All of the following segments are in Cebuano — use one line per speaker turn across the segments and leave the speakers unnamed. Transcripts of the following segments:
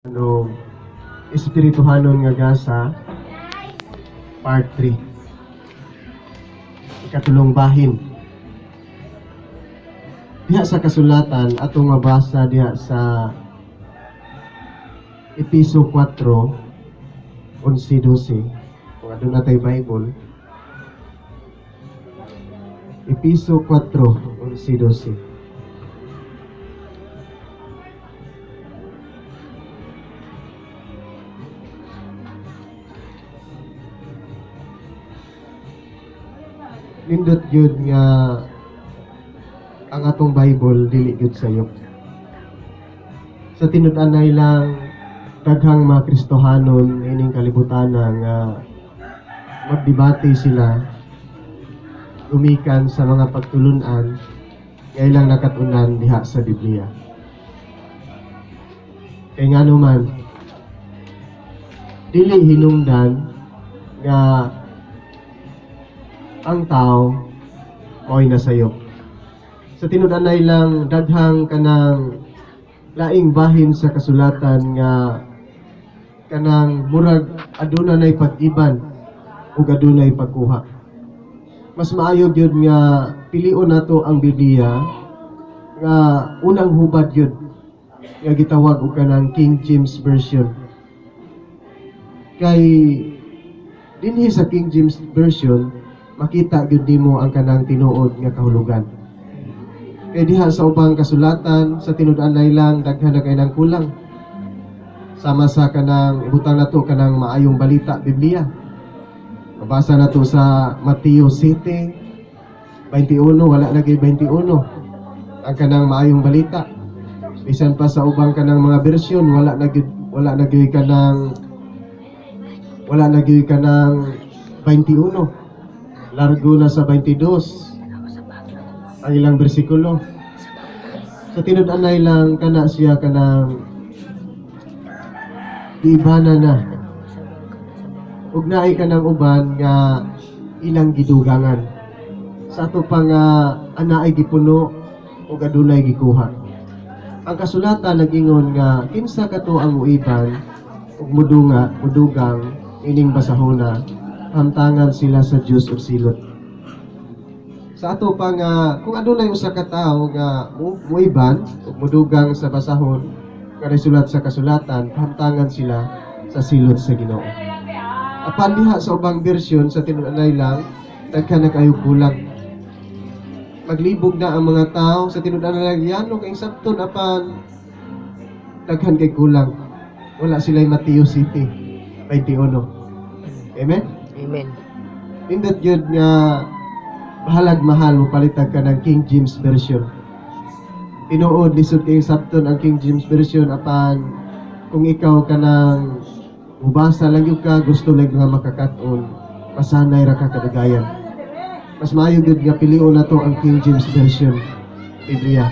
No, espirituhanon nga gasa, part 3. Ikatulong bahin. Diha sa kasulatan atong mabasa diha sa Episo 4:11-12. Kung aduna tay Bible. Episo 4:11-12. Nindot gyud nga ang atong Bible dili gyud sayop. Sa tinud-anay lang, daghang mga Kristohanon ining kalibutan nga magdebate sila gumikan sa mga pagtulunan nga ilang nakatunan diha sa Biblia. Kay ngano man dili hinungdan nga ang tao mao'y nasayop. Sa tinud-anay lang, daghang kanang laing bahin sa kasulatan nga kanang murag aduna nay pag-iban ug adunay pagkuha. Mas maayo gyud nga pilion nato ang Biblia nga unang hubad gyud nga gitawag og kanang King James Version. Kay dinhi sa King James Version makita gyud nimo ang kanang tinuod nga kahulugan. Kay diha sa ubang kasulatan sa tinud-anay lang daghan na kay nang kulang. Sama sa kanang ibutang nato kanang Maayong Balita Biblia. Mabasa nato sa Mateo 7:21, wala na kay 21 ang kanang Maayong Balita. Bisan pa sa ubang kanang mga bersyon wala na gyud kanang wala na gyud kanang 21. Largo na sa 22 ang ilang bersikulo. Sa tinud-anay lang kana siya kanang giibana na. Ug naay kanang uban nga ilang gidugangan. Sa ato pa nga anaay gipuno ug adunay gikuha. Ang kasulatan nag-ingon nga kinsa kato ang uiban ug mudunga mudugang ining basahona, hamtangan sila sa Dios ug silot. Sa ato pa nga kung adunay usa ka tawo nga muiban ug mudugang sa basahon nga nasulat sa kasulatan, hamtangan sila sa silot sa Ginoo. Apan diha sa ubang bersyon sa tinud-anay lang daghan na kayo kulang. Maglibog na ang mga tao sa tinud-anay lang yano kay sabton apan daghan kay kulang. Wala sila Mateo 7:21. Amen.
Amen.
Nindot gyud nga bahalag mahal mo palitag ka ng King James Version. Tinuod lisod kayong sabton ang King James Version apan kung ikaw kanang mubasa lang gyud ka, gusto lang nga makakaton, masanay ra ka kadagayan. Mas maayo gyud nga pilion nato ang King James Version Biblia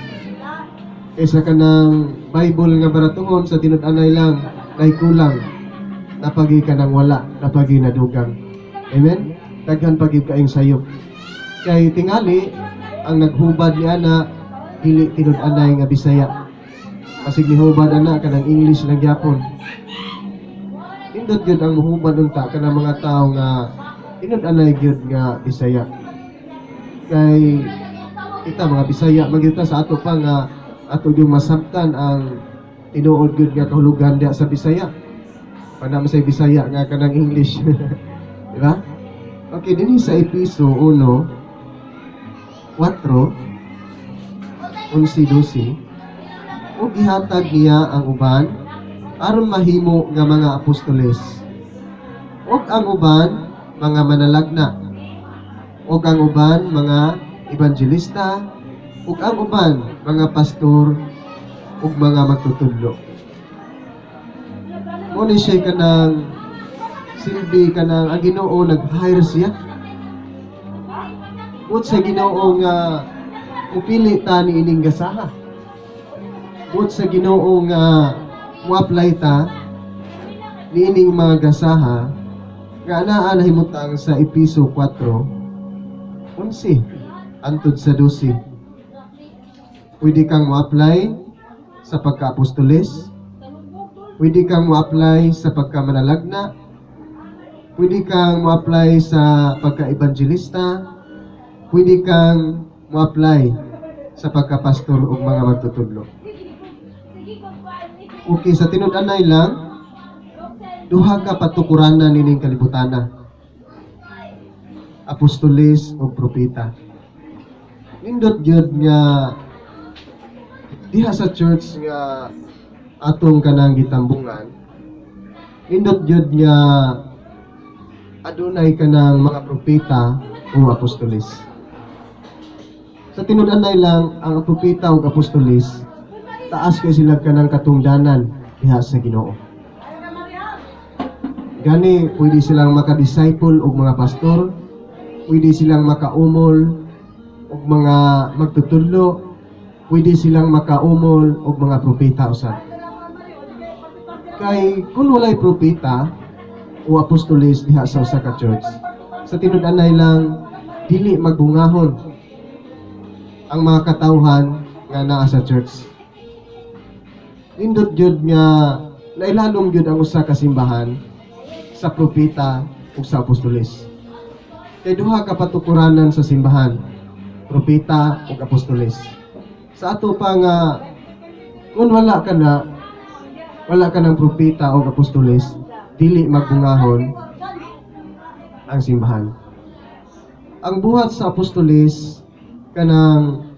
kaysa kanang Bible nga baratuhon sa tinud-anay lang nay kulang, napagi ka nang wala, napagi nadugang. Amen? Daghan pag kaayong sayop. Kay tingali ang naghubad ni ana dili tinud-anay nga Bisaya. Basig nihubad ana kanang English lang gyapon. Nindot gyud ang muhubad unta kanang mga tawo nga tinud-anay gyud nga Bisaya. Kay kita mga Bisaya man gyud ta, sa ato pa nga ato gyud masabtan ang tinuod gyud nga kahulugan diha sa Bisaya. Panama sa Bisaya nga kanang English. Di ba? Okay, dinhi sa Episo 1:4-11-12, ug gihatag niya ang uban aron mahimo nga mga apostoles, ug ang uban mga manalagna, ug ang uban mga evangelista, ug ang uban mga pastor ug mga magtutudlo. Mo ni siya kanang silbi kanang ang Ginoo nag-hire siya. But sa Ginoo nga mupili ta ni ining gasaha. But sa Ginoo nga mo-apply ta niining mga gasaha nga anaa nahimutang sa Episo 4:11 antud sa 12. Pwede kang mo-apply sa pagka-apostoles, Pwede kang mo-apply sa pagkamanalagna, pwede kang mo-apply sa pagka-evangelista, pwede kang mo-apply sa pagkapastor ug mga magtutudlo. Okay, sa tinud-anay lang, duha ka patukuranan nining kalibutana: apostoles ug propeta. Nindot gyud nga diha sa church nga atong kanang gitambungan, nindot gyud nga adunay kanang mga propeta o apostoles. Sa tinud-anay lang, ang propeta ug apostoles, taas kay sila kanang katungdanan diha sa Ginoo. Gani pwede silang maka-disciple og mga pastor, pwede silang makaumol og mga magtutudlo, pwede silang makaumol og mga propeta usab. Kay kung walay propeta o apostoles diha sa usa ka church, sa tinud-anay lang, dili magbungahon ang mga katawhan nga naa sa church. Nindot gyud nga nailalom gyud ang usa ka simbahan sa propeta ug sa apostoles. Kay duha ka patukuranan sa simbahan, propeta ug apostoles. Sa ato pa nga kung wala ka ng propeta o apostoles, dili magbungahon ang simbahan. Ang buhat sa apostoles, kanang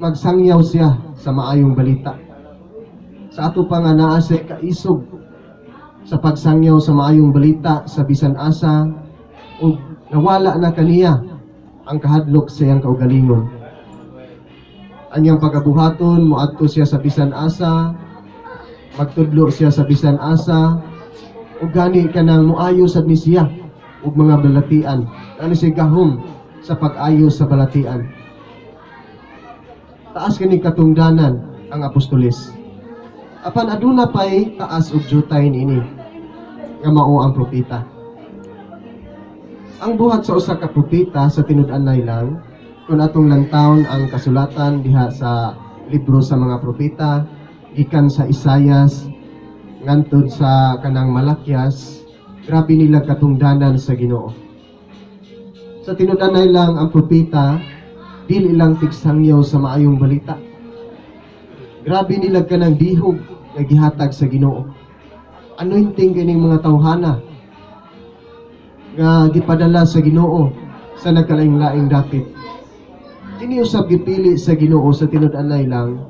magsangyaw siya sa maayong balita. Sa ato pa nga naa siya kaisog sa pagsangyaw sa maayong balita sa bisan asa ug nawala na kaniya ang kahadlok sa iyang kaugalingon. Ang iyang pagabuhaton, moadto siya sa bisan asa, magtudlo siya sa bisan asa, ug gani kanang moayo sad ni siya ug mga balatian. Ani siya gahom sa pag-ayo sa balatian. Taas kini katungdanan ang apostoles. Apan aduna pay taas og jutay niini nga mao ang propeta. Ang buhat sa usa ka propeta, sa tinud-anay lang, kung atong lantawon ang kasulatan diha sa libro sa mga propeta gikan sa Isayas ngantod sa kanang Malakias, grabe nila katungdanan sa Ginoo. Sa tinud-anay lang, ang propeta dili lang tigsangyaw sa maayong balita. Grabe nila kanang dihog nga gihatag sa Ginoo. Anointing kining mga tawhana nga gipadala sa Ginoo sa nagkalaing-laing dapit. Kini usab gipili sa Ginoo. Sa tinud-anay lang,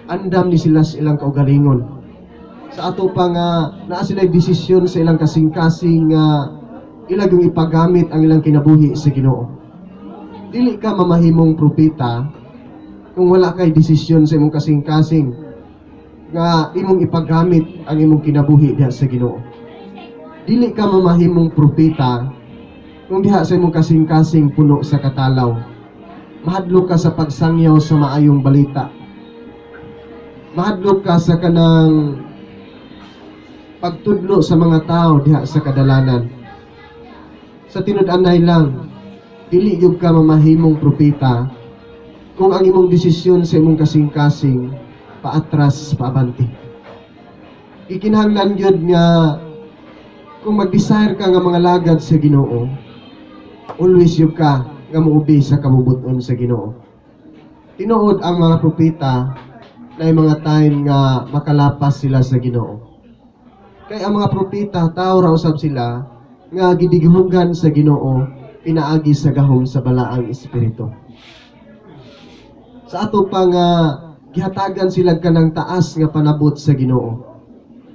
andam ni sila sa ilang kaugalingon. Sa ato pa nga naa sila desisyon sa ilang kasing-kasing nga ilang yung ipagamit ang ilang kinabuhi sa Ginoo. Dili ka mamahimong propeta kung wala kay desisyon sa imong kasing-kasing nga imong ipagamit ang imong kinabuhi diha sa Ginoo. Dili ka mamahimong propeta kung diha sa imong kasing-kasing puno sa katalaw. Mahadlok ka sa pagsangyaw sa maayong balita. Mahadlok ka sa kanang pagtudlo sa mga tao diha sa kadalanan. Sa tinud-anay lang, dili gyud ka mamahimong propeta kung ang imong desisyon sa imong kasing-kasing paatras paabante. Ikinahanglan gyud nga kung mag-desire ka nga mga lagad sa Ginoo, always gyud ka nga muubi sa kabubut-on sa Ginoo. Tinuod, ang mga propeta na mga time nga makalapas sila sa Ginoo. Kay ang mga propeta, tao ra usab sila nga gidihugan sa Ginoo pinaagi sa gahom sa Balaang Espiritu. Sa ato pa nga gihatagan sila kanang taas nga panabot sa Ginoo.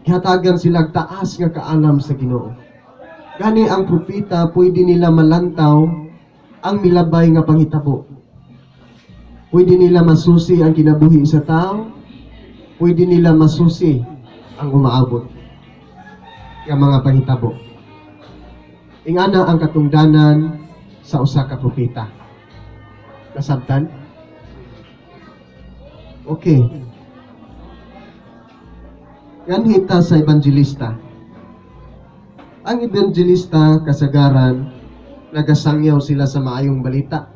Gihatagan sila taas nga kaalam sa Ginoo. Gani ang propeta, pwede nila malantaw ang milabay nga panghitabo. Pwede nila masusi ang kinabuhi sa tao. Pwede nila masusi ang umaabot nga mga panghitabo. Ingana ang katungdanan sa usa ka propeta. Nasabtan? Okay. Nganhi ta sa ebangelista. Ang ebangelista, kasagaran nagasangyaw sila sa maayong balita.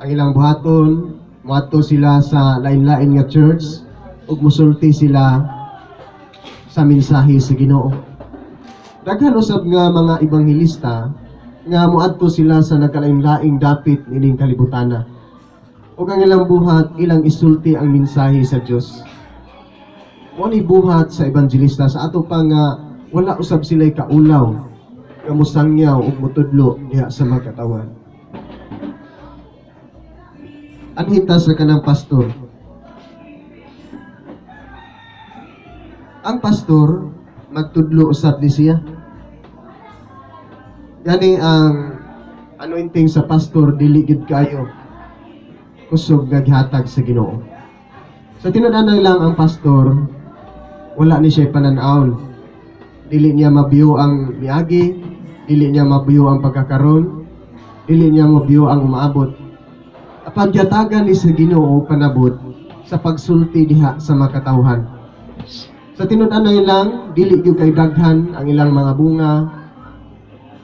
Ang ilang buhaton, moadto sila sa lain-lain nga church ug musulti sila sa mensahe sa Ginoo. Daghan usab nga mga ebanghelista nga moadto sila sa nagkalain-laing dapit nining kalibutana. Ug ang ilang buhat, ilang isulti ang mensahe sa Dios. Mao ni buhat sa ebanghelista sa ato pa nga wala usab sila'y kaulaw nga mosangyaw ug motudlo diha sa mga katawan. Anhi ta sa kanang pastor. Ang pastor magtudlo usab ni siya. Gani ang anointing sa pastor dili gid kayo kusog nga gihatag sa Ginoo. Sa tinud-anay lang ang pastor wala ni siya panan-awon. Dili niya mabiyo ang miagi, dili niya mabiyo ang pagkakaron, dili niya mabiyo ang umaabot. Apan gihatagan ni sa Ginoo panabot sa pagsulti diha sa makatawhan. Sa tinud-anay lang dili gyud kay daghan ang ilang mga bunga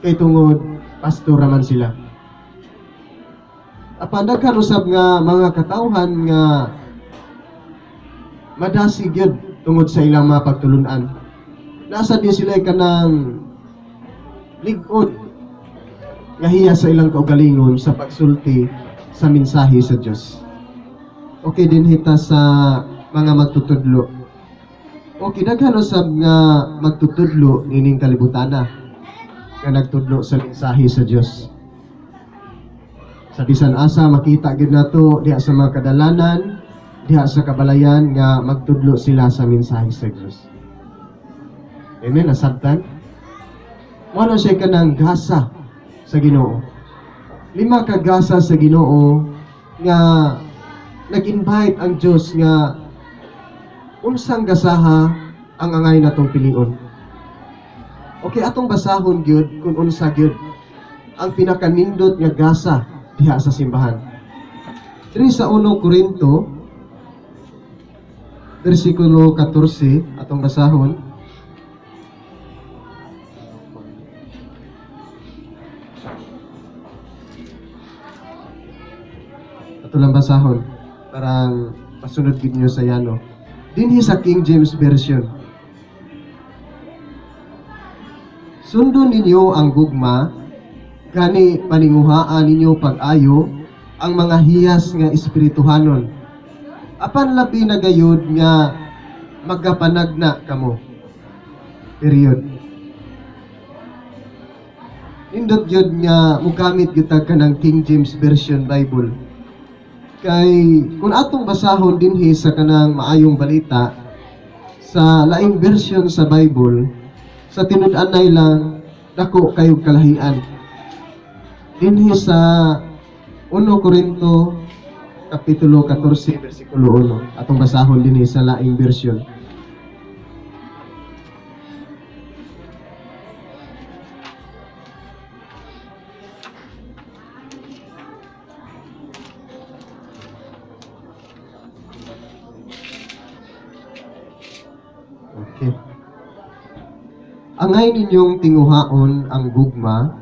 kay tungod pastor raman sila. Apan daghan usab nga mga katawhan nga madasig gyud tungod sa ilang mga pagtulun-an. Nasa di sila kanang lig-on nga hiya sa ilang kaugalingon sa pagsulti sa mensahe sa Dios. Okay din hita sa mga magtutudlo. Okay, daghan usab nga magtutudlo nining kalibutana nga nagtudlo sa mensahe sa Dios. Sa bisan asa makita gyud nato diha sa mga kadalanan, diha sa kabalayan nga magtudlo sila sa mensahe sa Dios. Amen, nasabtan? Mao na siya kanang gasa sa Ginoo. 5 ka gasa sa Ginoo nga nag-invite ang Dios nga unsang gasaha ang angay natong pilion. Okay, atong basahon gyud kung unsa gyud ang pinakanindot nga gasa diha sa simbahan. Diri sa 1 Korinto versikulo 14 atong basahon. Ato lang basahon parang pasunod gid niyo sa yano. Dinhi sa King James Version. Sundon ninyo ang gugma, gani paninguhaan ninyo pag-ayo ang mga hiyas nga espirituhanon. Apan labi na gayud nga magapanagna kamo. Period. Nindot gyud nga mugamit gyud ta kanang King James Version Bible. Kay kung atong basahon dinhi sa kanang maayong balita sa laing version sa Bible, sa tinud-anay lang dako kayog kalahian. Dinhi sa 1 Korinto kapitulo 14 bersikulo 1 atong basahon dinhi sa laing version. Okay. Angay ninyong tinguhaon ang gugma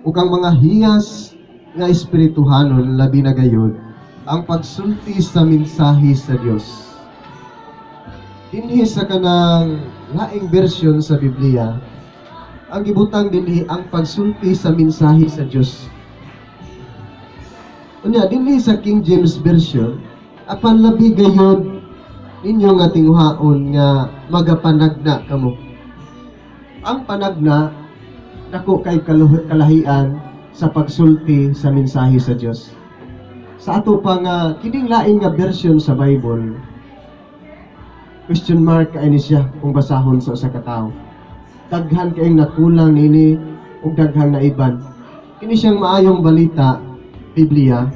ug ang mga hiyas nga espirituhanon labi na gayud ang pagsulti sa mensahe sa Dios. Dinhi sa kanang laing version sa Biblia, ang gibutang dinhi ang pagsulti sa mensahe sa Dios. Unya dinhi sa King James Version, apan labi gayud ninyo nga tinguhaon nga magapanagna kamo. Ang panagna dako kay kalahian sa pagsulti sa mensahe sa Dios. Sa ato pa nga kining lain nga version sa Bible, question mark kay ni siya kung basahon sa usa ka tawo. Daghan kayong nakulang nini ug daghang naiban. Kini siyang maayong balita, Biblia,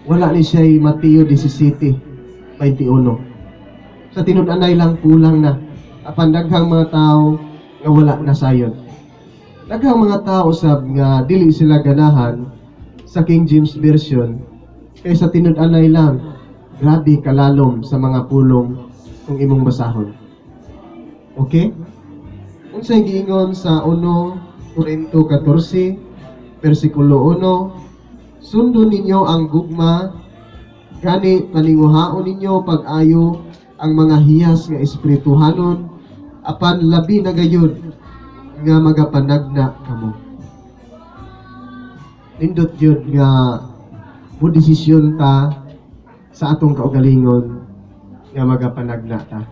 wala ni siya Mateo 17:21. Sa tinud-anay lang kulang na apan daghang mga tawo nga wala na sayon. Daghang mga tao sab nga dili sila ganahan sa King James Version kay sa tinud-anay lang grabe kalalom sa mga pulong kung imong basahon. Okay? Unsay giingon sa 1 Korinto 14 versikulo 1, sundon ninyo ang gugma, gani paninguhaon ninyo pag-ayo ang mga hiyas nga espirituhanon, Apan labi na gayud nga magapanagna kamo. Nindot yun nga mo desisyon ta sa atong kaugalingon nga magapanagna ta.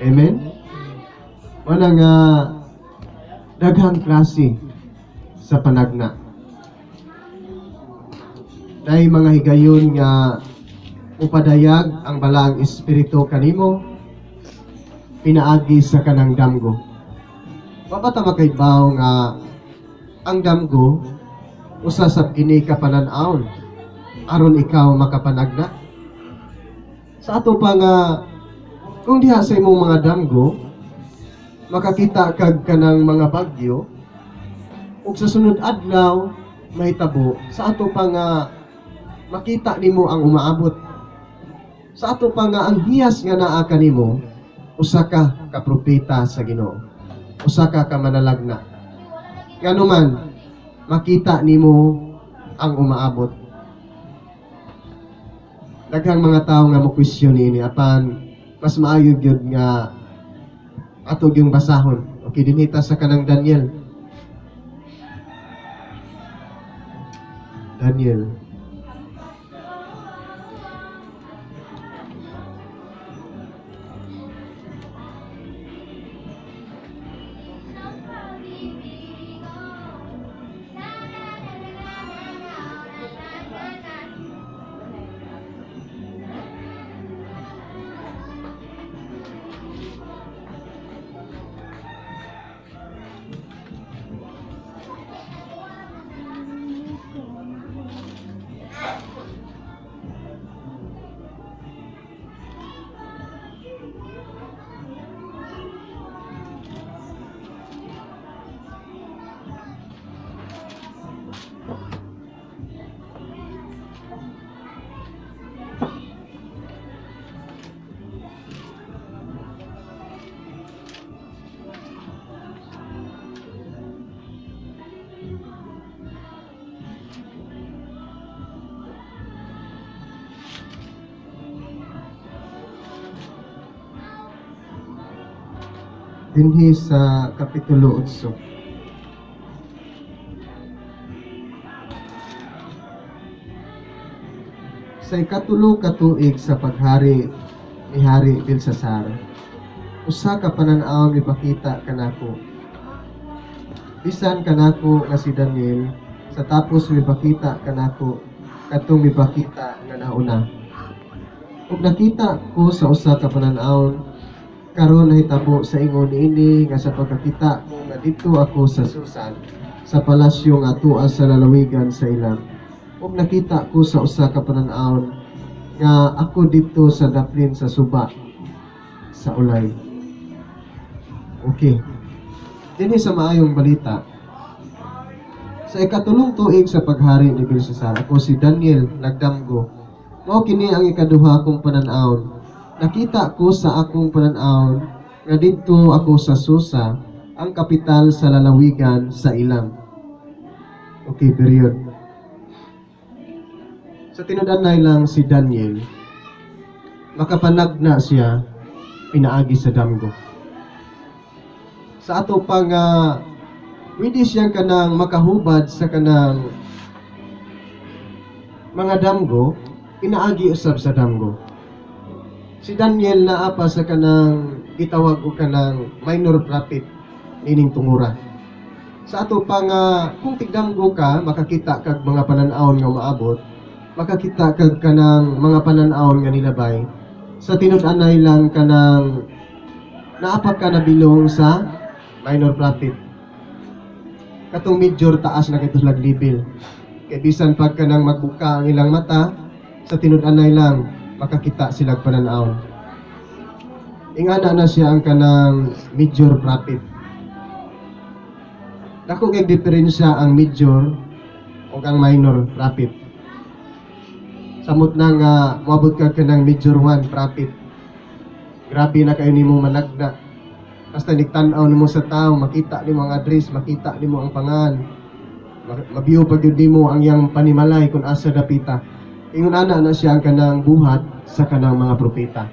Amen? Wala nga daghang klase sa panagna. Dahil mga higayon nga upadayag ang balaang espiritu kanimo pinaagi sa kanang damgo. Wa ba ta makaibaw nga ang damgo usa sab kini ka panan-awon aron ikaw makapanagna? Sa ato pa nga kung diha sa imong mga damgo makakita kag kanang mga bagyo ug sa sunod adlaw mahitabo, sa ato pa nga makita nimo ang umaabot. Sa ato pa nga ang hiyas nga naa kanimo usa ka ka propeta sa Ginoo, usa ka ka manalagna. Nganuman makita nimo ang umaabot. Daghang mga tawo nga mo question niini, apan mas maayo gyud nga ato gyung basahon. Okay, dinhi ta sa kanang Daniel. Daniel. Dinhi sa Kapitulo 8. Sa ikatulo ka tuig sa paghari ni Hari Belsasar, usa ka panan-awon mipakita kanako. Bisan kanako nga si Daniel, sa tapos mipakita kanako kadtong mipakita nga nauna. Ug nakita ko sa usa ka panan-awon karon nahitabo sa ingon niini nga sa pagkakita ko nga didto ako sa Susan, sa palasyo nga atoa sa lalawigan sa Elam. Ug nakita ko sa usa ka panan-awon nga ako didto sa daplin sa suba sa Ulai. Okay. Dinhi sa maayong balita, sa ikatulong tuig sa paghari ni Belsasar, ako si Daniel nagdamgo. Mao kini ang ikaduha kong panan-awon. Nakita ko sa akong panan-awon nga didto ako sa Susa, ang kapital sa lalawigan sa Elam. Okay, period. Sa tinud-anay lang si Daniel, makapanagna siya pinaagi sa damgo. Sa ato pa nga pwede siya kanang makahubad sa kanang mga damgo, pinaagi usab sa damgo. Si Daniel naa pa sa kanang gitawag og kanang minor prophet nining tungura. Sa ato pa nga kung tigdamgo ka, makakita kag mga panan-awon nga maabot, makakita kag kanang mga panan-awon nga nilabay. Sa tinud-anay lang kanang naa pa ka nabilong sa minor prophet. Katong major taas na kay slag level. Kay bisan pag kanang magbuka ang ilang mata, sa tinud-anay lang makakita sila panan-awon. Ingana na siya ang kanang major prophet. Dako kay diferensya ang major o ang minor prophet. Samot na nga moabot ka kanang major 1 prophet. Grabe na kayo nimo managna. Basta nigtan-aw nimo sa tao, makita nimo ang address, makita nimo ang pangan. Mabiyo pag yun nimo ang iyang panimalay kung asa dapita. Ingon ana na siya ang kanang buhat sa kanang mga propeta.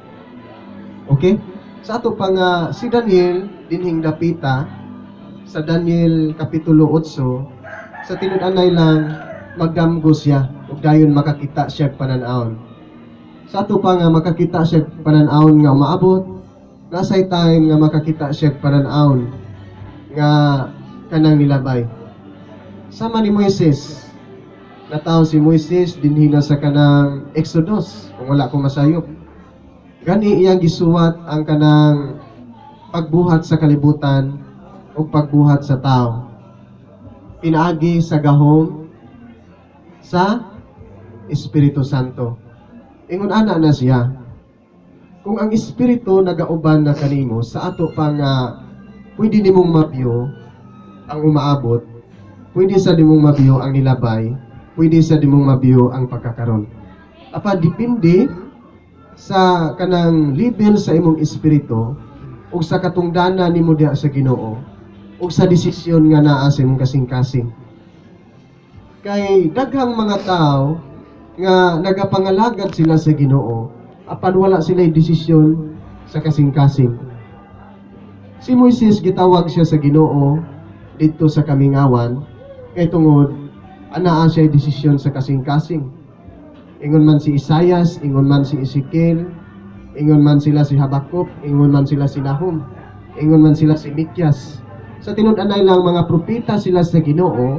Okay? Sa ato pa nga si Daniel dinhing dapita sa Daniel Kapitulo 8, sa tinud-anay lang magdamgo siya ug dayon makakita siya panan-awon. Sa ato pa nga makakita siya panan-awon nga umaabot, nasay time nga makakita siya panan-awon nga kanang nilabay. Sama ni Moises, natawo si Moises dinhi na sa kanang Exodus, kung wala ko masayop. Gani iyang gisuwat ang kanang pagbuhat sa kalibutan o pagbuhat sa tao. Pinaagi sa gahom sa Espiritu Santo. Ingon ana na siya. Kung ang Espiritu nagauban na kanimo sa ato pa nga pwede nimong mabyo ang umaabot, pwede sa nimong mabyo ang nilabay, pwede sa nimong mabyo ang pagkakaron. Apan depende sa kanang level sa imong espiritu ug sa katungdana nimo diha sa Ginoo ug sa desisyon nga naa sa imong kasing-kasing. Kay daghang mga tao nga nagapangalagad sila sa Ginoo apan wala sila desisyon sa kasing-kasing. Si Moises, gitawag siya sa Ginoo didto sa kamingawan kay tungod anaa siya desisyon sa kasing-kasing. Ingon man si Isayas, ingon man si Ezekiel, ingon man sila si Habakuk, ingon man sila si Nahum, ingon man sila si Mikyas. Sa tinud-anay lang mga propeta sila sa Ginoo,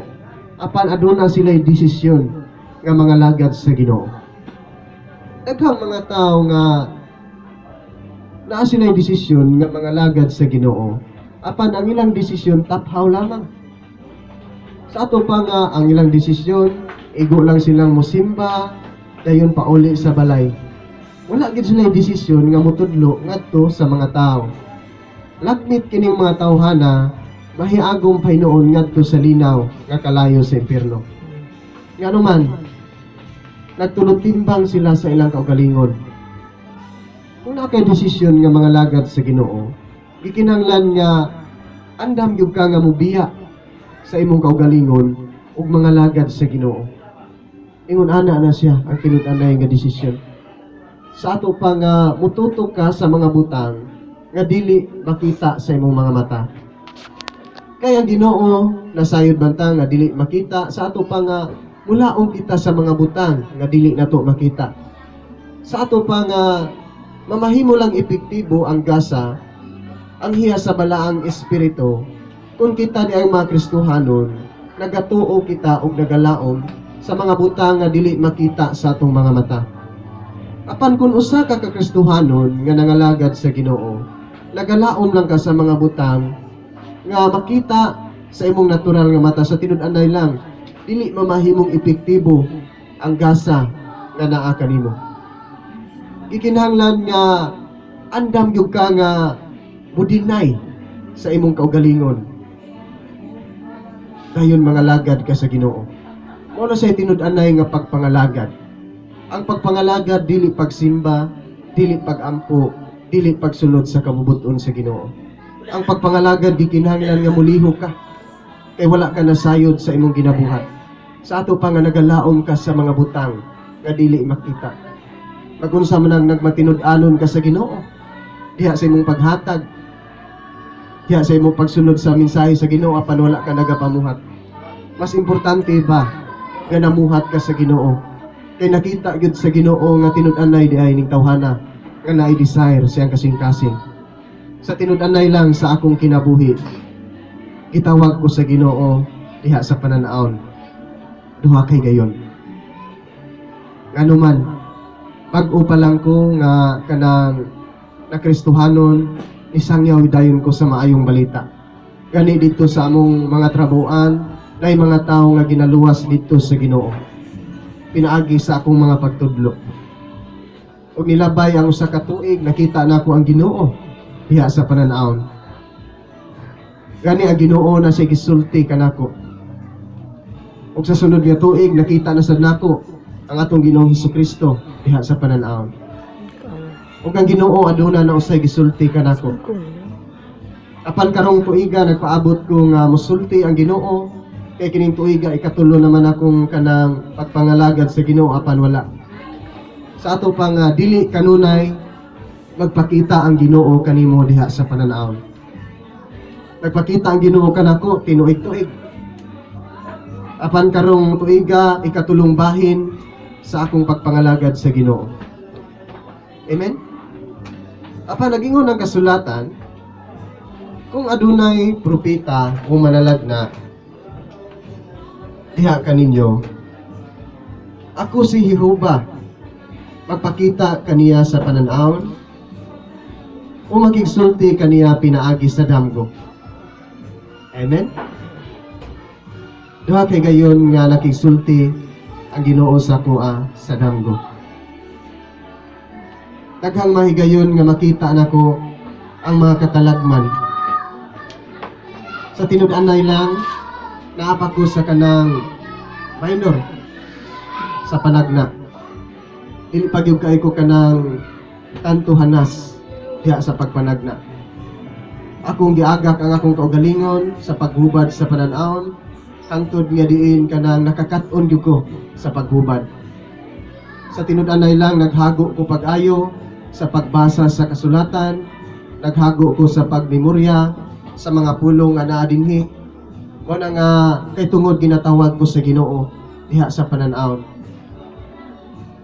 apan aduna sila desisyon nga mga lagad sa Ginoo. Daghang mga tao nga naa sila desisyon nga mga lagad sa Ginoo, apan ang ilang desisyon taphaw lamang. Sa ato pa nga ang ilang desisyon, igo lang silang musimba, dayon pauli sa balay. Wala gid sila desisyon nga mutudlo ngadto sa mga tao. Lagmit kining mga tawhana mahiagom pahinuon ngadto sa linaw nga kalayo sa impierno. Ngano man, nagtulod-timbang sila sa ilang kaugalingon. Kung naa kay desisyon nga mga lagad sa Ginoo, gikinahanglan nga andam gyud ka nga mubiya sa imong kaugalingon ug mga lagad sa Ginoo. Ingon ana na siya ang tinud-anay nga desisyon. Sa ato pa nga mututok ka sa mga butang nga dili makita sa imong mga mata. Kay ang Ginoo nasayod man ta nga dili makita, sa ato pa nga mulaom kita sa mga butang nga dili nato makita. Sa ato pa nga mamahimo lang epektibo ang gasa, ang hiya sa Balaang Espiritu, kung kita ni ang mga Kristohanon nagatuo kita og nagalaom sa mga butang nga dili makita sa atong mga mata. Apan kung usa ka ka Kristohanon nga nangalagad sa Ginoo, nagalaom lang ka sa mga butang nga makita sa imong natural nga mata, sa tinud-anay lang dili mamahimong epektibo ang gasa nga naa kanimo. Gikinahanglan nga andam gyud ka nga mudinay sa imong kaugalingon. Dayon mga lagad ka sa Ginoo. Mao na sa tinud-anay nga pagpangalagad. Ang pagpangalagad dili pagsimba, dili pagampo, dili pagsunod sa kabubuton sa Ginoo. Ang pagpangalagad gikinahanglan nga mulihok ka kay wala ka nasayod sa imong ginabuhat. Sa ato pa nga nagalaom ka sa mga butang nga dili makita. Magunsa man ang nagmatinud-anon ka sa Ginoo diha sa imong paghatag, diha sa imong pagsunod sa mensahe sa Ginoo, apan wala ka nagapamuhat. Mas importante ba nga namuhat ka sa Ginoo? Kay nakita gyud sa Ginoo nga tinud-anay diay ning tawhana nga naay desire siyang kasing-kasing. Sa tinud-anay lang sa akong kinabuhi, gitawag ko sa Ginoo diha sa panan-awon duha kay gayon. Ngano man, bag-o pa lang ko nga kanang nakristohanon, isangyaw dayon ko sa maayong balita. Gani dito sa among mga trabuan, nay mga tawo nga ginaluwas dito sa Ginoo pinaagi sa akong mga pagtudlo. Ug nilabay ang usa ka tuig, nakita nako ang Ginoo diha sa panan-awon. Gani ang Ginoo na siya gisulti kanako. Ug sa sunod nga tuig, nakita na sad nako ang atong Ginoong Hesukristo diha sa panan-awon. Ug ang Ginoo aduna na usay gisulti kanako. Apan karong tuiga nagpaabot ko nga musulti ang Ginoo, kay kining tuiga ikatulo naman akong kanang pagpangalagad sa Ginoo apan wala. Sa ato pa nga dili kanunay Magpakita ang Ginoo kanimo diha sa pananawon. Nagpakita ang Ginoo kanako tinuig-tuig. Apan karong tuiga, ikatulong bahin sa akong pagpangalagad sa Ginoo. Amen? Apan nagingon ang kasulatan, kung adunay propeta o manalagna diha kaninyo, ako si Jehova magpakita kaniya sa pananawon o makigsulti kaniya pinaagi sa damgo. Amen? Duha kay gayon nga nakigsulti ang Ginoo sa akoa sa damgo. Daghang mahigayon nga makita nako ang mga katalagman. Sa tinud-anay lang, naa pa ko sa kanang minor sa panagna. Dili pa gyud kay ko kanang tanto hanas diha sa pagpanagna. Akong giagak ang akong kaugalingon sa paghubad sa pananawon hangtod nga diin kanang nakakat-on gyud ko sa paghubad. Sa tinud-anay lang, naghago ko pag-ayo sa pagbasa sa kasulatan, naghago ko sa pagmemorya sa mga pulong nga naa dinhi. Mo na nga kay tungod ginatawag ko sa Ginoo diha sa pananawon.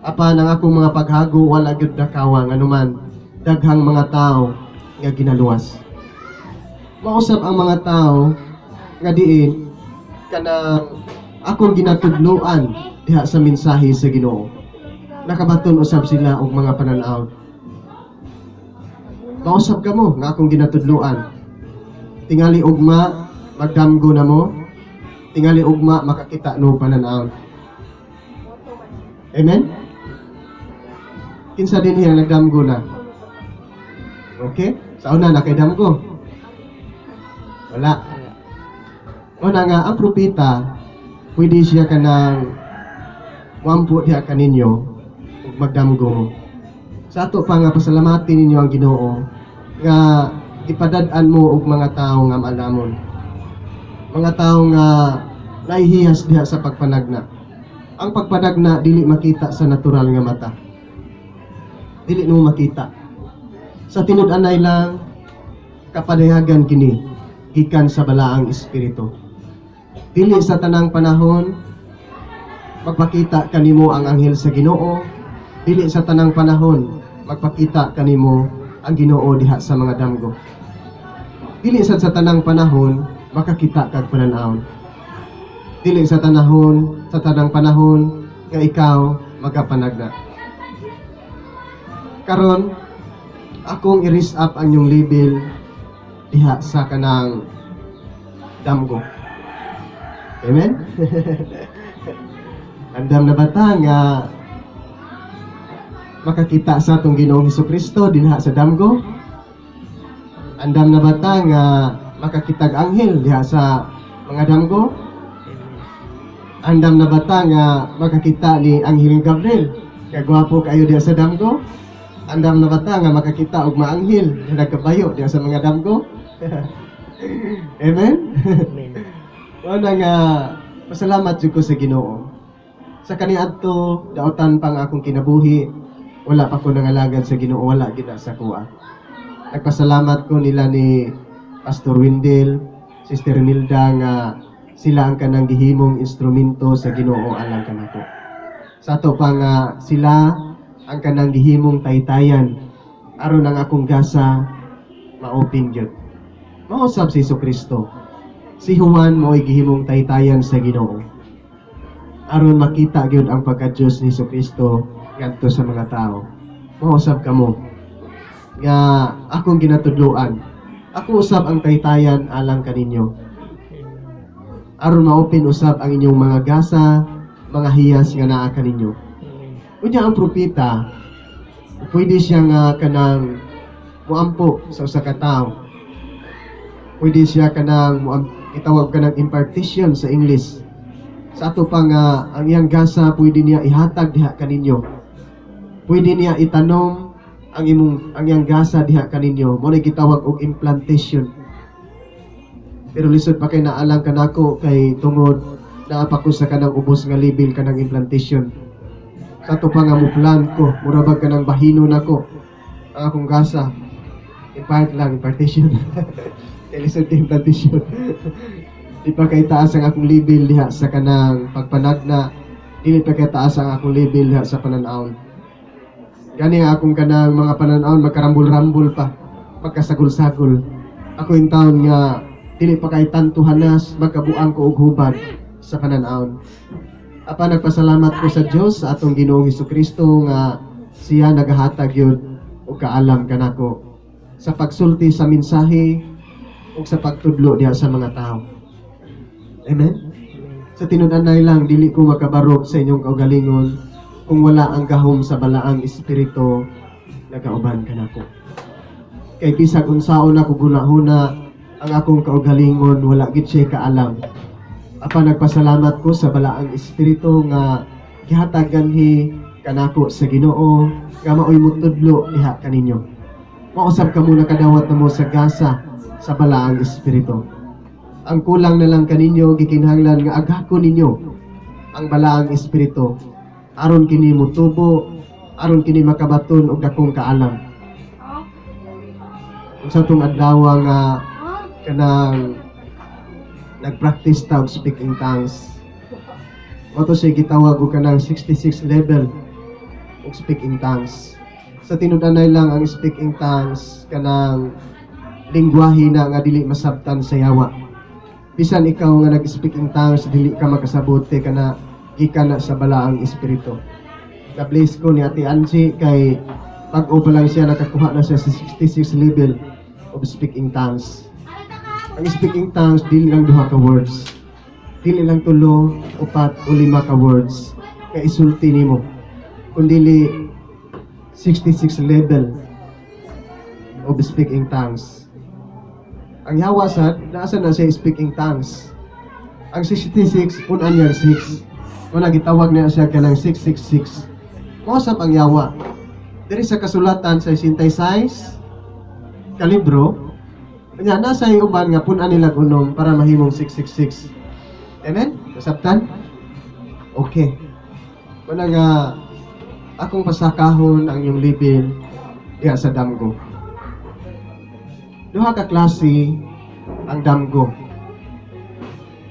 Apan ang akong mga paghago wala gyud nakawa, nganuman daghang mga tao nga ginaluwas. Mausap ang mga tao nga diin kanang akong ginatudloan diha sa mensahe sa Ginoo. Nakabaton usab sila og mga pananaw. Mausap kamo nga akong ginatudloan. Tingali ugma magdamgo na mo. Tingali ugma makakita no pananaw. Amen? Kinsa dinhi ang nagdamgo na? Okay? Sa una na kay damgo? Wala. Una nga, ang propeta, pwede siya kanang wampo diha kaninyo ug magdamgo mo. Sa ato pa nga pasalamatin ninyo ang Ginoo nga ipadad-an mo og mga tao nga maalamon. Mga tao nga nahihiyas diha sa pagpanagna. Ang pagpanagna dili makita sa natural nga mata. Dili mo makita. Sa tinud-anay lang, kapadayagan kini gikan sa Balaang Espiritu. Dili sa tanang panahon magpakita kanimo ang anghel sa Ginoo, dili sa tanang panahon magpakita kanimo ang Ginoo diha sa mga damgo. Dili sad sa tanang panahon makakita kag pananawon. Dili sa tanang panahon nga ikaw magapanagna. Karon akong i-raise up ang inyong level diha sa kanang damgo. Amen? Andam na ba ta nga makakita sa atong Ginoong Kristo dinha sa damgo? Andam na ba ta nga makakitag anghel diha sa mga damgo? Andam na ba ta nga makakita ni Anghel Gabriel? Kagwapo kayo diha sa damgo? Andam na ba ta nga makakita og maanghel nga nagkabayo diha sa mga damgo? Amen?
Amen.
Wala nga pasalamat jud ko sa Ginoo. Sa kaniadto daotan pa nga akong kinabuhi, wala pa ko nangalagad sa Ginoo, wala gid na sa kuha. Nagpasalamat ko nila ni Pastor Wendell, Sister Nilda nga sila ang kanang gihimong instrumento sa Ginoo alang kanako. Sa ato pa nga sila ang kanang gihimong taytayan aron ang akong gasa ma-open gyud. Mausab si Kristo. Si Juan mo'y gihimong taytayan sa Ginoo aron makita gyud ang pagka-Diyos ni Kristo ngadto sa mga tao. Mausab kamo nga akong ginatudloan. Ako usab ang taytayan alang kaninyo aron ma-open usab ang inyong mga gasa, mga hiyas nga naa kaninyo.
Amen.
Unya ang propeta, pwede siya nga kanang muampo sa usa ka tawo. Pwede siya kanang itawag kanang impartation sa English. Sa ato pa nga ang iyang gasa pwede niya ihatag diha kaninyo. Pwede niya itanom ang iyang gasa diha kaninyo. Mo na gitawag og implantation. Pero lisod pa kay naalang kanako kay tungod naa pa ko sa kanang ubos nga level kanang implantation. Sa ato pa nga mo plan ko, mura bag kanang bahino nako. Ang akong gasa, impart lang, impartation. Kay lisod kay implantation. Di pa kay taas ang akong level diha sa kanang pagpanagna. Dili pa kay taas ang akong level diha sa pananawon. Gani ang akong kanang mga pananawon magkarambol-rambol pa, magkasagol-sagol. Ako yung taon nga dili pa kay tanto hanas, magkabuang ko og hubad sa pananawon. Apan nagpasalamat ko sa Dios sa atong Ginoong Kristo nga siya nagahatag yun og kaalam kanako sa pagsulti sa mensahe ug sa pagtudlo diha sa mga tao. Amen? Sa tinud-anay lang, dili ko makabarog sa inyong kaugalingon kung wala ang gahom sa Balaang Espiritu nagauban kanako. Kay bisag unsaon ako gunahuna, ang akong kaugalingon wala gid siya kaalam. Apan nagpasalamat ko sa Balaang Espiritu nga gihatag ganhi kanako sa Ginoo nga maoy mutudlo diha kaninyo. Mausab kamo, nakadawat na mo sa gasa sa Balaang Espiritu. Ang kulang na lang kaninyo, gikinahanglan nga agako ninyo ang Balaang Espiritu aron kini motubo, aron kini makabaton og dakong kaalam. Ug sa atong adlaw nga kanang nagpractice ta og speak in tongues. Mao to siya gitawag og kanang 66 level og speak in tongues. Sa tinud-anay lang, ang speak in tongues kanang lingwahe na nga dili masabtan sa yawa. Bisan ikaw nga nag-speak in tongues, dili ka makasabot kay kana gikan na sa Balaang Espiritu. Na-bless ko ni Ate Angie kay pag-o pa lang siya, nakakuha na siya sa 66 level of speak in tongues. Ang speak in tongues, dili lang duha ka words. Dili lang tulo, upat o lima ka words nga isulti nimo. Kundili 66 level of speak in tongues. Ang yawa sad, nasa na siya speak in tongues. Ang 66, punan niya 6. Wala gitawag niya siya kanang 666. Mausap ang yawa. Diri sa kasulatan sa 66 kalibro, kanya nasa uban nga punan nila unom para mahimong 666. Amen? Nasabtan? Okay. Wala nga akong pasakahon ang iyong level diha sa damgo. Duha ka klase ang damgo.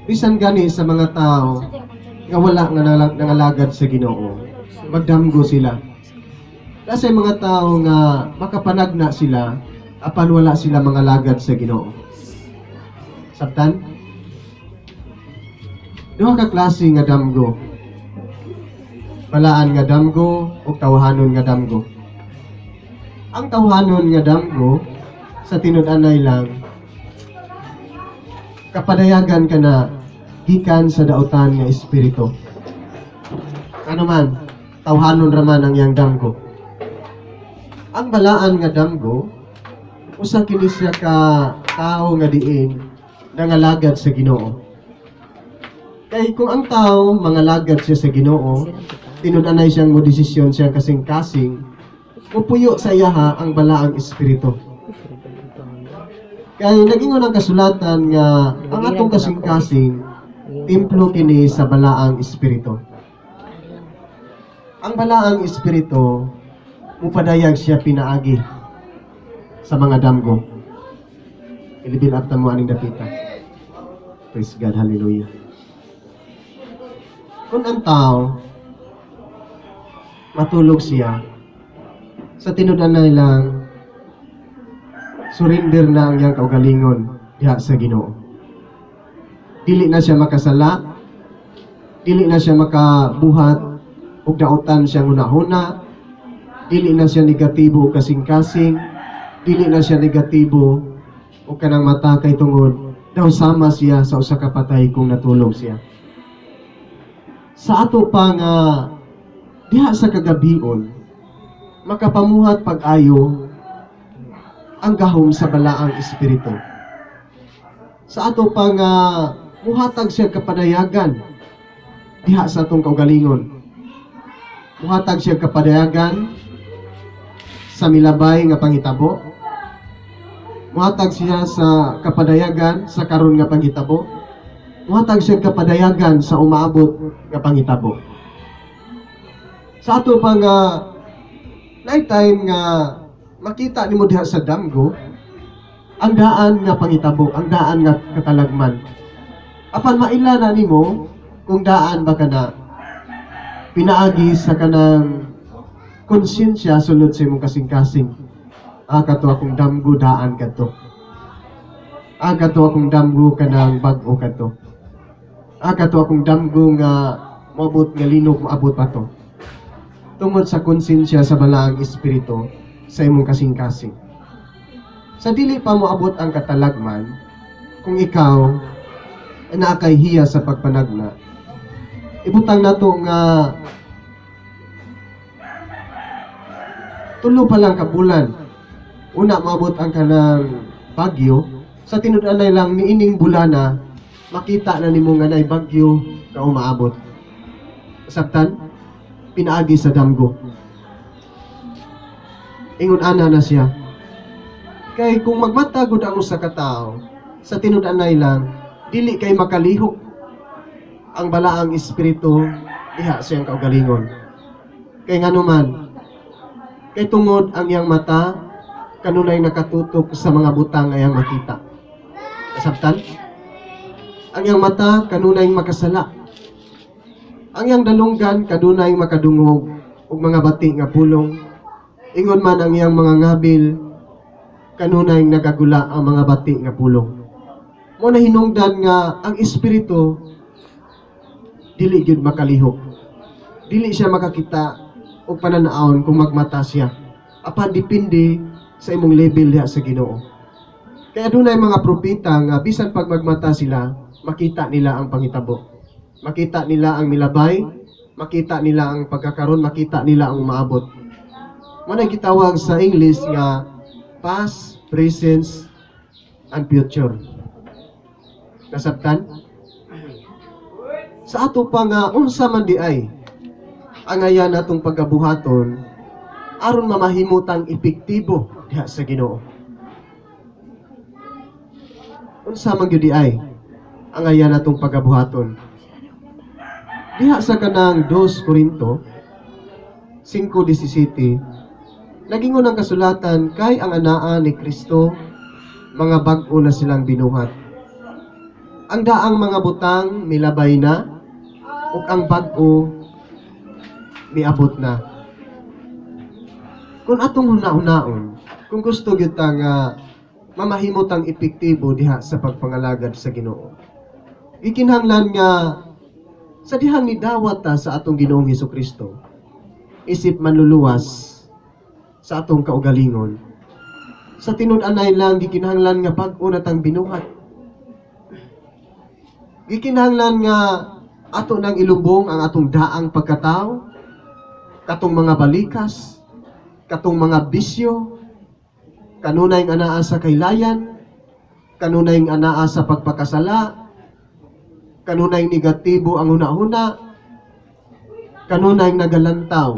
Bisan gani sa mga tao nga wala nga nangalagad sa Ginoo, magdamgo sila. Kasi mga tao nga makapanagna sila apan wala sila mga lagad sa Ginoo. Sabtan? Duha ka klase nga damgo. Balaan nga damgo ug tawhanon nga damgo. Ang tawhanon nga damgo, sa tinud-anay lang, kapadayagan ka na gikan sa dautan nga espiritu. Ano man, tawhanon raman ang iyang damgo. Ang balaan nga damgo, usa kini siya ka tao nga diin nangalagad sa Ginoo. Kay kung ang tao mangalagad siya sa Ginoo, tinud-anay siyang mo desisyon siyang kasing-kasing, mupuyo sa iyaha ang Balaang Espiritu. Kay nagingon ang kasulatan nga ang atong kasing-kasing templo kini sa Balaang Espiritu. Ang Balaang Espiritu mupadayag siya pinaagi sa mga damgo. I-level up ta mo aning dapita. Praise God, hallelujah. Kung ang tao matulog siya, sa tinud-anay lang, surrender na ang iyang kaugalingon diha sa Ginoo. Dili na siya makasala, dili na siya makabuhat og dautan siyang hunahuna, dili na siya negatibo o kasing-kasing, dili na siya negatibo o kanang mata kay tungod daw sama siya sa usa ka patay kung natulog siya. Sa ato pa nga diha sa kagabion, makapamuhat pag-ayo ang gahom sa Balaang Espiritu. Sa ato pa nga muhatag siya kapadayagan diha sa atong kaugalingon. Muhatag siya kapadayagan sa milabay nga panghitabo. Muhatag siya sa kapadayagan sa karon nga panghitabo. Muhatag siya kapadayagan sa umaabot nga panghitabo. Sa ato pa nga night time nga Makita nimo diha sa damgo ang daan nga pangitabo, ang daan nga katalagman. Apan maila na nimo kung daan ba kana pinaagi sa kanang konsensya sulod sa imong kasing-kasing. Ah, kato akong damgo, daan kadto. Ah, kato akong damgo, kanang bag-o kadto. Ah, kato akong damgo nga moabot nga linog, moabot pa to. Tungod sa konsensya sa Balaang Espiritu sa imong kasing-kasing. Sa dili pa moabot ang katalagman, kung ikaw naa kay hiya sa pagpanagna, ibutang nato nga 3 pa lang ka bulan, una moabot ang kanang bagyo, sa tinud-anay lang niining bulana, makita na nimo nga naay bagyo nga umaabot. Sabtan, pinaagi sa damgo. Ingon ana na siya. Kay kung magmata gud ang usa ka tawo, sa tinud-anay lang, dili kay makalihok ang Balaang Espiritu diha sa iyang kaugalingon. Kay nganuman, kay tungod ang iyang mata kanunay nakatutok sa mga butang nga iyang makita. Kasabtan? Ang iyang mata kanunay makasala. Ang iyang dalunggan kanunay makadungog og mga bati nga pulong. Ingon man ang iyang mga ngabil kanunay nagagula ang mga bati nga pulong. Mo na hinungdan nga ang espiritu dili gyud makalihok. Dili siya makakita og pananawon kung magmata siya. Apan depende sa imong level diha sa Ginoo. Kaya dunay mga propeta nga bisan pag magmata sila, makita nila ang pangitabo. Makita nila ang milabay, makita nila ang pagkakaron, makita nila ang umaabot. Mo na gitawag sa English nga past, present, and future. Nasabtan? Sa ato pa nga unsa man di ay ang aya natong pagkabuhaton aron mamahimutang epektibo diha sa Ginoo. Unsa man gyud di ay ang aya natong pagkabuhaton? Diha sa kanang 2 Korinto 5:17, nagingon ang kasulatan, kay ang anaa ni Kristo mga bag-o na silang binuhat. Ang daang mga butang milabay na ug ang bag-o miabot na. Kung atong huna-hunaon, kung gusto gyud ta nga mamahimutang epektibo diha sa pagpangalagad sa Ginoo, gikinahanglan nga sa dihang nidawat ta sa atong Ginoong Hesukristo isip manluluwas sa atong kaugalingon, sa tinud-anay lang gikinahanglan nga bag-o na tang binuhat. Gikinahanglan nga ato nang ilubong ang atong daang pagkatao, katong mga balikas, katong mga bisyo, kanunay nga anaa sa kaylayan, kanunay nga anaa sa pagpakasala, kanunay negatibo ang hunahuna, kanunay nagalantaw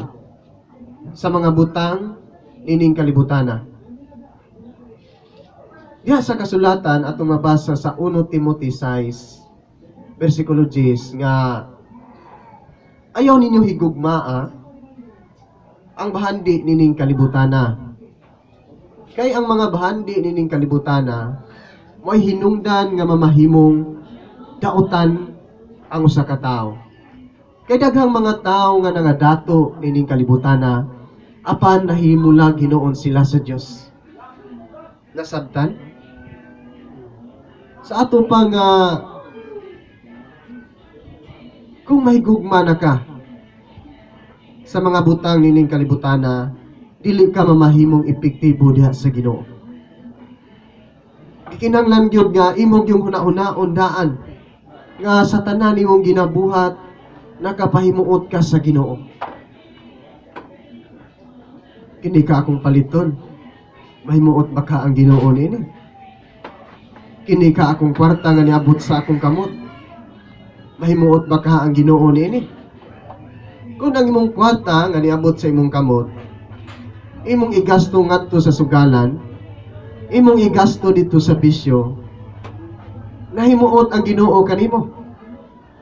sa mga butang nining kalibutana. Diha sa kasulatan atong mabasa sa 1 Timothy 6 versikulo 10 nga ayaw ninyo higugmaa ang bahandi nining kalibutana. Kay ang mga bahandi nining kalibutana mo'y hinungdan nga mamahimong dautan ang usa ka tawo. Kay daghang mga tawo nga nangadato nining kalibutana, apan nahimulag hinuon sila sa Dios. Nasabtan? Sa ato pa nga kung mahigugma na ka sa mga butang nining kalibutana, dili ka mamahimong epektibo diha sa Ginoo. Gikinahanglan gyud nga imong yung huna-hunaon daan nga sa tanan nimong ginabuhat nakapahimuot ka sa Ginoo. Kini ka akong paliton, mahimuot ba ka ang Ginoo niini? Kini ka akong kwarta nga niabot sa akong kamot, mahimuot ba ka ang Ginoo niini? Kung ang imong kwarta nga niabot sa imong kamot, imong igasto ngadto sa sugalan, imong igasto dito sa bisyo, nahimuot ang Ginoo kanimo.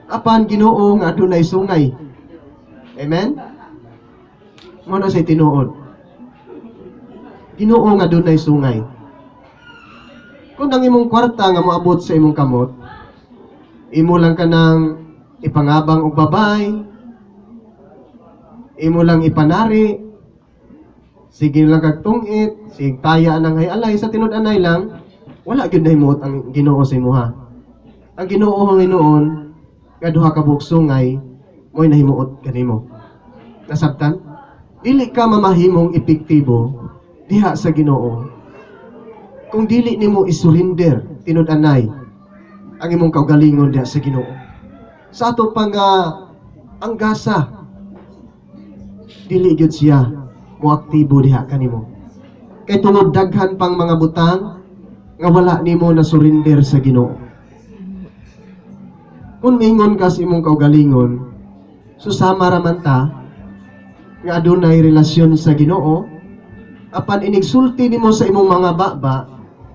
Apan Ginoo nga adunay sungay. Amen? Mo na say tinuod. Ginoo nga dunay sungay. Kung ang imong kwarta nga moabot sa imong kamot, imo lang kanang ipangabang og babay, imo lang ipanari, sige lang kag tungit, sige taya nang hay alay, sa tinud-anay lang, wala gyud nahimuot ang Ginoo sa imuha. Ang Ginoo hinuon nga duha ka buok sungay mo'y nahimuot kanimo. Nasabtan? Dili ka mamahimong epektibo diha sa Ginoo kung dili nimo isurrender tinud-anay ang imong kaugalingon diha sa Ginoo. Sa ato pa nga ang gasa, dili gyud siya mo aktibo diha kanimo. Kay tungod daghan pang mga butang nga wala nimo na surrender sa Ginoo. Kung mingon ka sa imong kaugalingon, susama ra man ta nga adunay relasyon sa Ginoo, apan inigsulti nimo sa imong mga baba,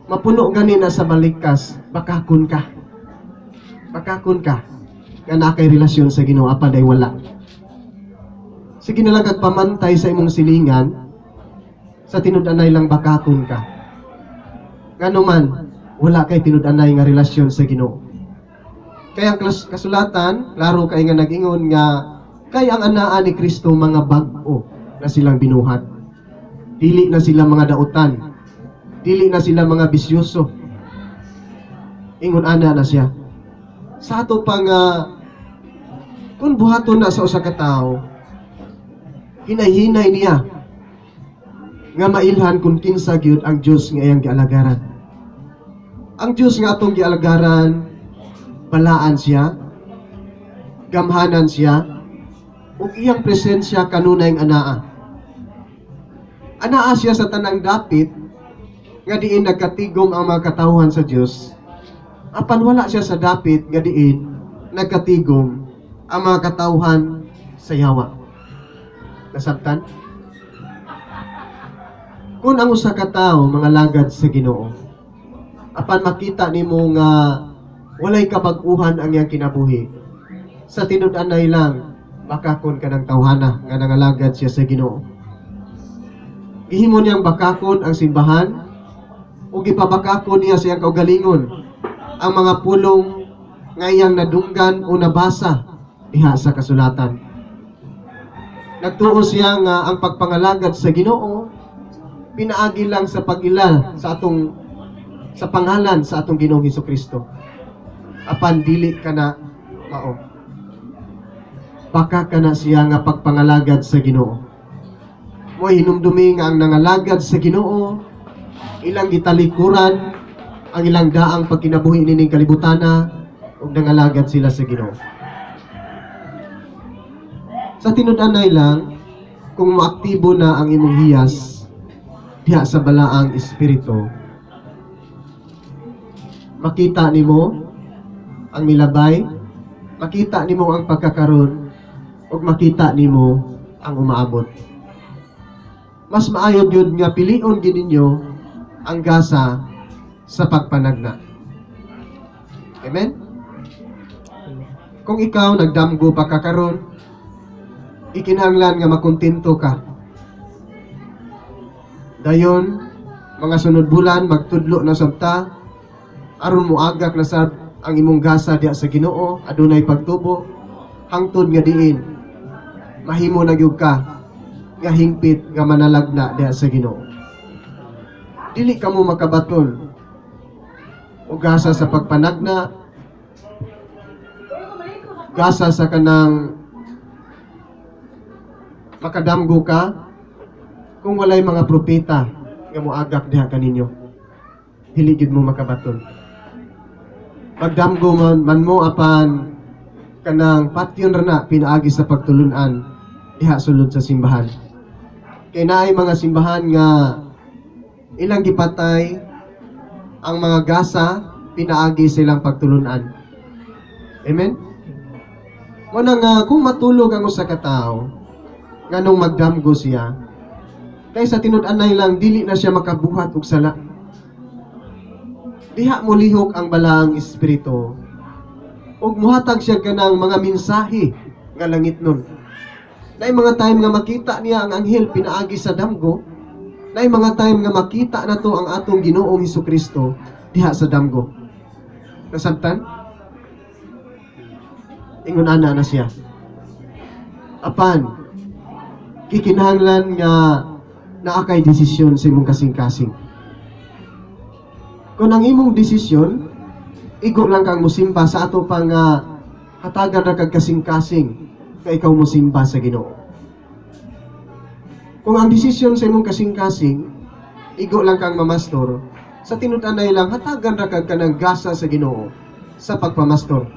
mapuno gani na sa balikas, bakakon ka. Bakakon ka nga naa kay relasyon sa Ginoo apan ay wala. Sige na lang kag pamantay sa imong silingan, sa tinud-anay lang bakakon ka. Ngano man, wala kay tinud-anay nga relasyon sa Ginoo. Kaya ang kasulatan, klaro kay nga nag-ingon nga kay ang anaa ni Kristo mga bag-o na silang binuhat. Dili na sila mga dautan. Dili na sila mga bisyoso. Ingon ana na siya. Sa ato pa nga kung buhaton na sa usa ka tawo, hinay-hinay niya nga mailhan kung kinsa gyud ang Dios nga iyang gialagaran. Ang Dios nga atong gialagaran, balaan siya, gamhanan siya, ug iyang presensya kanunay anaa. Anaa siya sa tanang dapit nga diin nagkatigom ang mga katawhan sa Dios. Apan wala siya sa dapit nga diin nagkatigom ang mga katawhan sa yawa. Nasabtan? Kung ang usa ka tawo mangalagad sa Ginoo, apan makita nimo nga walay kabag-uhan ang iyang kinabuhi, sa tinud-anay lang bakakon ka ng tawhana nga nangalagad siya sa Ginoo. Gihimo niyang bakakon ang simbahan ug gipabakakon niya sa iyang kaugalingon ang mga pulong nga iyang nadunggan o nabasa diha sa kasulatan. Nagtuo siya nga ang pagpangalagad sa Ginoo pinaagi lang sa pag-ila sa atong sa pangalan sa atong Ginoong Hesukristo. Apan dili ka na mao. Baka ka na siya nga pagpangalagad sa Ginoo. Mo'y hinumdumi nga ang nangalagad sa Ginoo, ilang gitalikuran ang ilang daang pagkinabuhi nining kalibutana ug nangalagad sila sa Ginoo. Sa tinud-anay lang, kung maaktibo na ang imong hiyas diha sa balaang espiritu, makita nimo ang milabay, makita nimo ang pagkakaron, ug makita nimo ang umaabot. Mas maayo gyud nga pilion gid ninyo ang gasa sa pagpanagna. Amen?
Amen.
Kung ikaw nagdamgo pa ka karon, ikinahanglan nga makontento ka. Dayon, mga sunod bulan magtudlo na sab ta aron moagak na sab ang imong gasa diha sa Ginoo, adunay pagtubo hangtod nga diin mahimo na gyud ka nga hingpit nga manalagna diha sa Ginoo. Dili kamo makabaton og gasa sa pagpanagna, gasa sa kanang makadamgo ka kung walay mga propeta nga moagak diha kaninyo. Dili gyud mo makabaton. Magdamgo man mo apan kanang patyon ra na pinaagi sa pagtulunan diha sulod sa simbahan. Kay naay mga simbahan nga ilang gipatay ang mga gasa pinaagi sa ilang pagtulunan. Amen? Mo na nga kung matulog ang usa ka tawo nganong magdamgo siya, kay sa tinud-anay lang dili na siya makabuhat og sala. Diha mo lihok ang balaang espiritu ug muhatag siya kanang mga mensahe nga langit nun. Naay mga time nga makita niya ang anghel pinaagi sa damgo, Naay mga time nga makita nato ang atong Ginoong Hesukristo diha sa damgo. Nasabtan? Ingon ana na siya. Apan gikinahanglan nga naa kay desisyon sa imong kasing-kasing. Kung ang imong desisyon, igo lang kang musimba, sa ato pa nga hatagan ra kag kasing-kasing nga ikaw musimba sa Ginoo. Kung ang desisyon sa imong kasing-kasing, igo lang kang mamastor, sa tinud-anay lang hatagan ra kag kanang gasa sa Ginoo sa pagpamastor.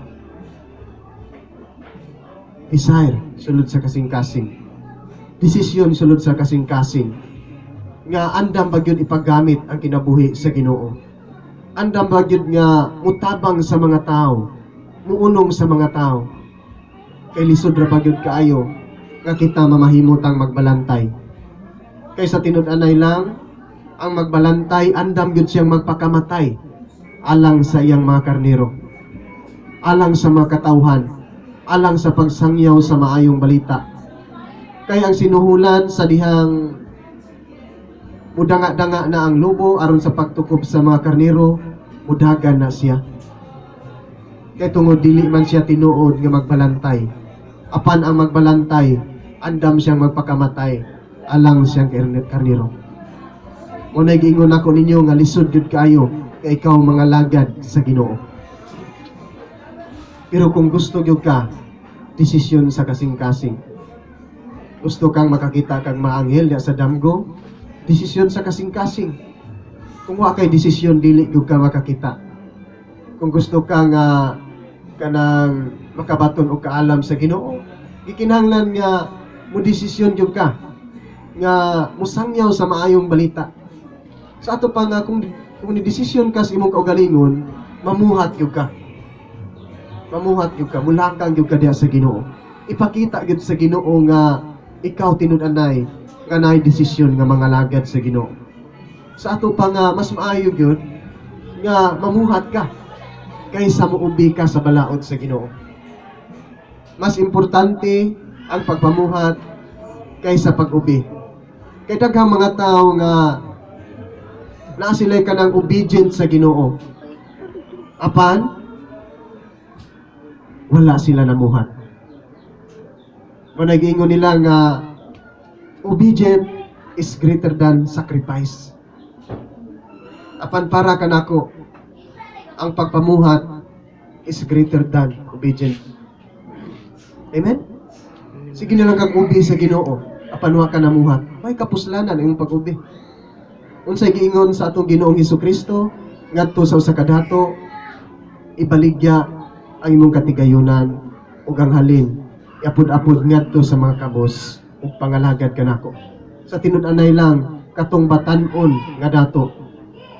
Desire sulod sa kasing-kasing. Desisyon sulod sa kasing-kasing. Nga andam ba gyud ipaggamit ang kinabuhi sa Ginoo? Andam ba gyud nga mutabang sa mga tao, muunong sa mga tao? Kay lisod ra ba gyud kaayo nga kita mamahimutang magbalantay. Kay sa tinud-anay lang, ang magbalantay andam gyud siyang magpakamatay alang sa iyang mga karnero, alang sa mga katawhan, alang sa pagsangyaw sa maayong balita. Kay ang sinuhulan, sa dihang mudanga-danga na ang lobo aron sa pagtukob sa mga karnero, mudagan na siya. Kay tungod dili man siya tinuod nga magbalantay. Apan ang magbalantay, andam siyang magpakamatay alang siyang karnero. Mao na giingon ako ninyo nga lisod gyud kaayo kay ikaw mangalagad sa Ginoo. Pero kung gusto gyud ka, desisyon sa kasing-kasing. Gusto kang makakita kang maanghel diya sa damgo, desisyon sa kasing-kasing. Kung wa kay desisyon, dili gyud ka makakita. Kung gusto ka nga kanang makabaton og kaalam sa Ginoo, gikinahanglan nga mo desisyon gyud ka nga musangyaw sa maayong balita. Sa ato pa nga kung ni desisyon ka sa imong kaugalingon, mamuhat gyud ka. Mamuhat gyud ka, mulakang gyud ka diha sa Ginoo. Ipakita gyud sa Ginoo nga ikaw tinud-anay nga naay desisyon nga mangalagad sa Ginoo. Sa ato pa nga mas maayo gyud nga mamuhat ka kaysa muubi ka sa balaod sa Ginoo. Mas importante ang pagpamuhat kaysa pag-ubi. Kay daghang mga tao nga naa sila'y kanang obedient sa Ginoo. Apan wala sila namuhat. Mao giingon nila nga obedient is greater than sacrifice. Apan para kanako, ang pagpamuhat is greater than obedient. Amen? Sige na lang kag ubi sa Ginoo, apan wa ka namuhat. May kapuslanan ang imong pag-ubi. Unsay giingon sa atong Ginoong Hesukristo ngadto sa usa ka dato? "Ibaligya ang imong katigayunan ug ang halin iapod-apod ngadto sa mga kabos ug pangalagad kanako." Sa tinud-anay lang, katong batan-on nga dato,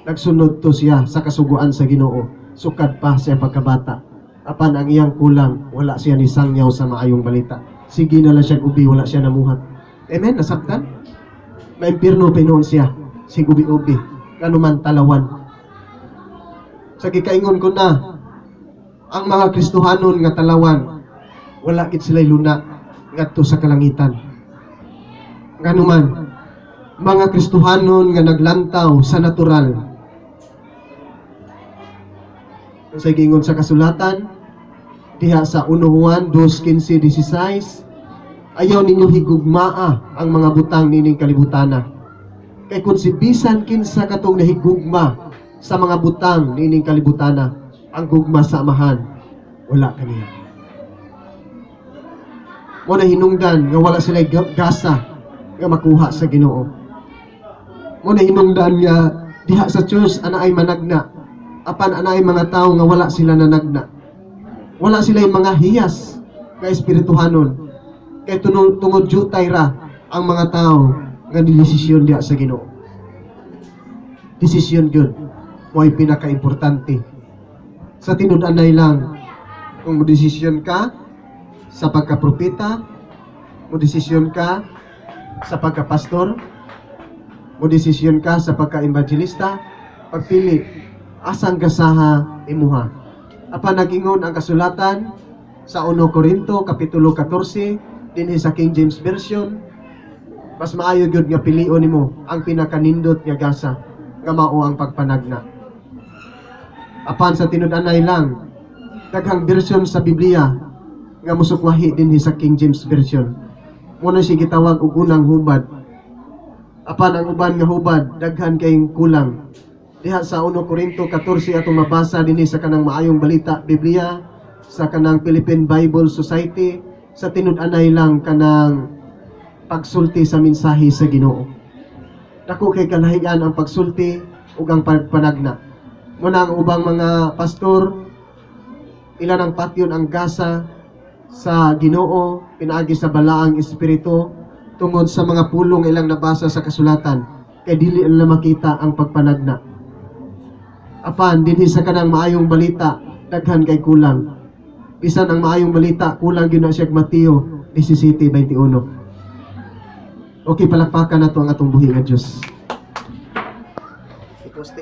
nagsunod to siya sa kasuguan sa Ginoo sukad pa sa iyang pagkabata. Apan ang iyang kulang, wala siya ni sangyaw sa maayong balita. Sige na lang siya ubi, wala siya namuhat. Amen? Nasabtan? Maimpirno pa hinuon siya sig ubi-ubi nganuman talawan. Sa gikaingon ko na, ang mga Kristohanon nga talawan, wala gid sila luna ngadto sa kalangitan. Nganuman, mga Kristohanon nga naglantaw sa natural. Sa giingon sa kasulatan diha sa 1 Juan 2:15, 16, "Ayaw ninyo higugmaa ang mga butang nining kalibutana. Kay kung si bisan kinsa katong nahigugma sa mga butang nining kalibutana, ang gugma sa Amahan wala kaniya." Mao na hinungdan nga wala sila gasa nga makuha sa Ginoo. Mao na hinungdan nga diha sa church anaay managna, apan anaay mga tao nga wala sila nanagna. Wala sila yung mga hiyas nga espirituhanon. Kay tungod jutay ra ang mga tao nga didesisyon diha sa Ginoo. Desisyon gyud mo'y pinaka-importante. Sa tinud-anay lang, kung mo desisyon ka sa pagkapropeta, mo desisyon ka sa pagkapastor, mo desisyon ka sa pagka-evangelista, pagpili, asang gasaha imuha. Apan nag-ingon ang kasulatan sa 1 Korinto kapitulo 14 dinhi sa King James Version, Mas maayo gyud nga pilion nimo ang pinakanindot nga gasa nga mao ang pagpanagna. Apan sa tinud-anay lang, daghang version sa Biblia nga musukwahi dinhi sa King James Version. Mao na siya gitawag og unang hubad. Apan ang uban nga hubad, daghan kayong kulang. Diha sa 1 Korinto 14 atong mabasa dinhi sa kanang Maayong Balita Biblia, sa kanang Philippine Bible Society, sa tinud-anay lang kanang pagsulti sa mensahe sa Ginoo. Dako kay kalahian ang pagsulti ug ang pagpanagna. Muna ang ubang mga pastor, ilan ang patyon ang gasa sa Ginoo pinaagi sa Balaang Espiritu tungod sa mga pulong ilang nabasa sa kasulatan, kay dili nila makita ang pagpanagna. Apan dinhi sa kanang Maayong Balita, daghan kay kulang. Bisan ang Maayong Balita, kulang gyud na siya og Mateo 17:21. Okay, palakpakan nato ang atong buhi nga Dios. Iposte.